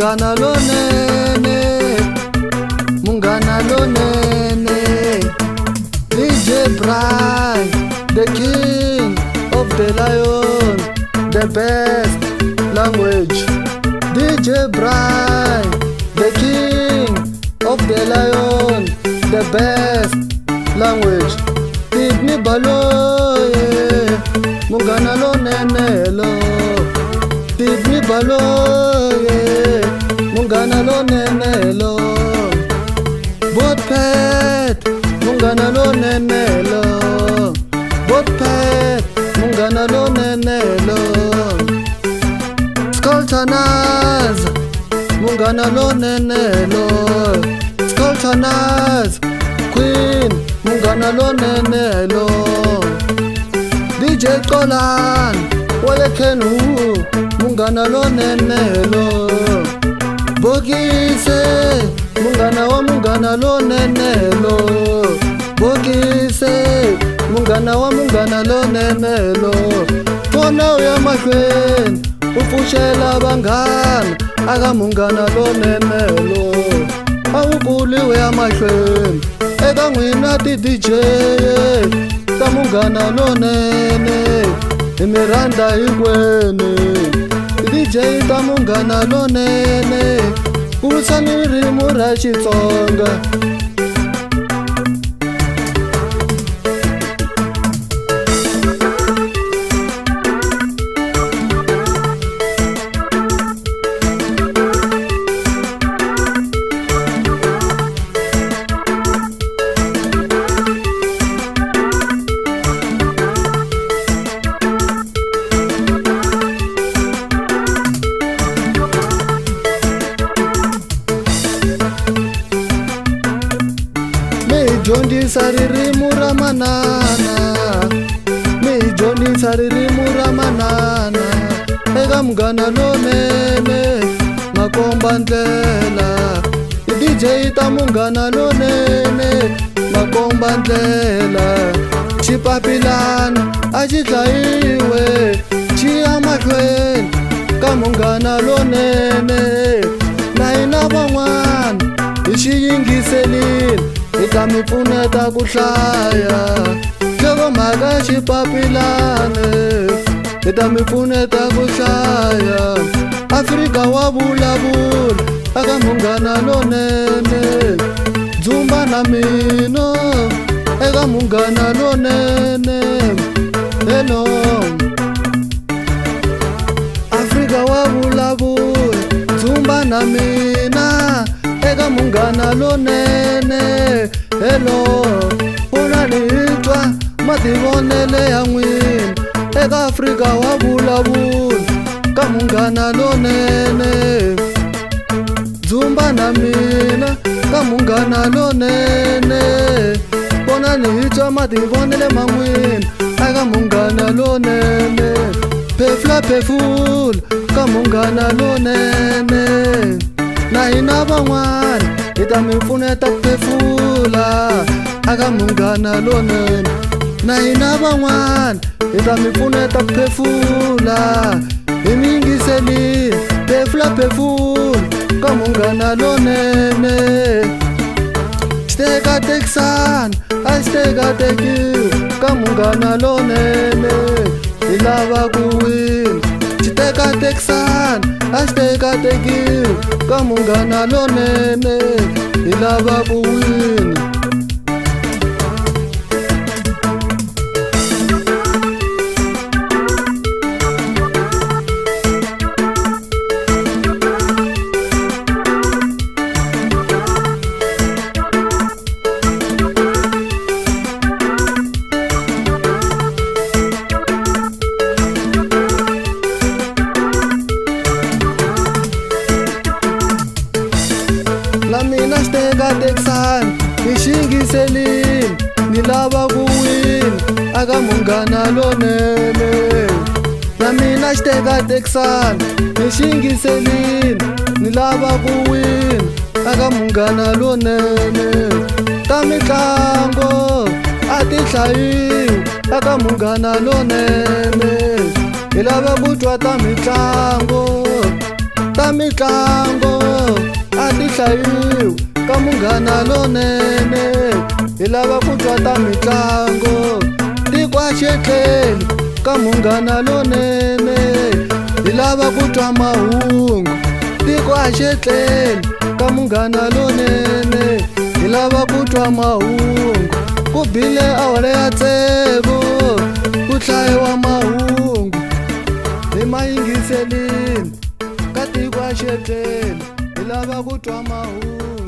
Munghana Lonene, Munghana Lonene, DJ Brian, the king of the lion, the best language. DJ Brian, the king of the lion, the best language. Tidni Baloye, Munghana Lonene lo. Tidni Baloye, Munghana Lonene lo. Botpet, Munghana Lonene lo. Botpet, Munghana Lonene lo. Skoltanaz, Munghana Lonene lo. Skoltanaz, Queen, Munghana Lonene lo. DJ Kolan, wale Kenu, Munghana Lonene lo. Bokise, Munghana wa Munghana Lonene lo. Bokise, Munghana wa Munghana Lonene lo. Fona uya mahlweni, u pfuxela vanghana aka Munghana Lonene lo. A wu kuli u ya mahlweni eka n'wina ti-DJ ta Munghana Lonene, hi mi rhandza hinkwenu. Ti-DJ ta Munghana Lonene, kurisani ririmi ra Xitsonga. Mi dyondzisa ririmi ra manana, mi dyondzisa ririmi ra manana eka Munghana Lonene, makomba ndlela. Ti-DJ ta Munghana Lonene, makomba ndlela. Xipapilana a xi hlayiwe xi ya mahlweni ka Munghana Lonene. Na hina van'wana hi xi yingiselile, hi ta mi pfuneta ku hlaya nhlokomhaka xipapilane, hi ta mi pfuneta ku hlaya. Afrika wa vulavula aka Munghana Lonene, dzumba na mina eka Munghana Lonene. Hello, Afrika wa vulavula, dzumba na mina eka Munghana Lonene. Hello, vona ni twa mativonele ya n'wina eka Afrika wa vulavula ka Munghana Lonene. Dzumba na mina ka Munghana Lonene, vona ni twa mativonele ma n'wina eka Munghana Lonene. Phefula phefula ka Munghana Lonene, na hina van'wana hi ta mi pfuneta ku phefula aka Munghana Lonene. Na hina van'wana hi ta mi pfuneta ku phefula, hi mi yingiselile. Phefula phefula ka Munghana Lonene. Xitekatekisana a xi tekatekiwi ka Munghana Lonene, hi lava ku wina. Xitekatekisana a xi tekatekiwi ka Munghana Lonene, hi lava ku wina. Na mina xitekatekisana ni xi yingiselile, ni lava ku wina aka Munghana Lonene. Na mina xitekatekisana ni xi yingiselile, ni lava ku wina aka Munghana Lonene. Ta mitlangu a ti hlayiwi aka Munghana Lonene, hi lava ku twa ta mitlangu. Ta mitlango a ti hlayiwi ka Munghana Lonene, hi lava ku twa ta mitlango. Tiko a xi etleli ka Munghana Lonene, hi lava ku twa mahungu. Tiko a xi etleli ka Munghana Lonene, hi lava ku twa mahungu. Ku bile awara ya tsevu, ku hlayiwa mahungu hi ma yingiselini. Ka tiko a xi etleli, hi lava ku twa mahungu.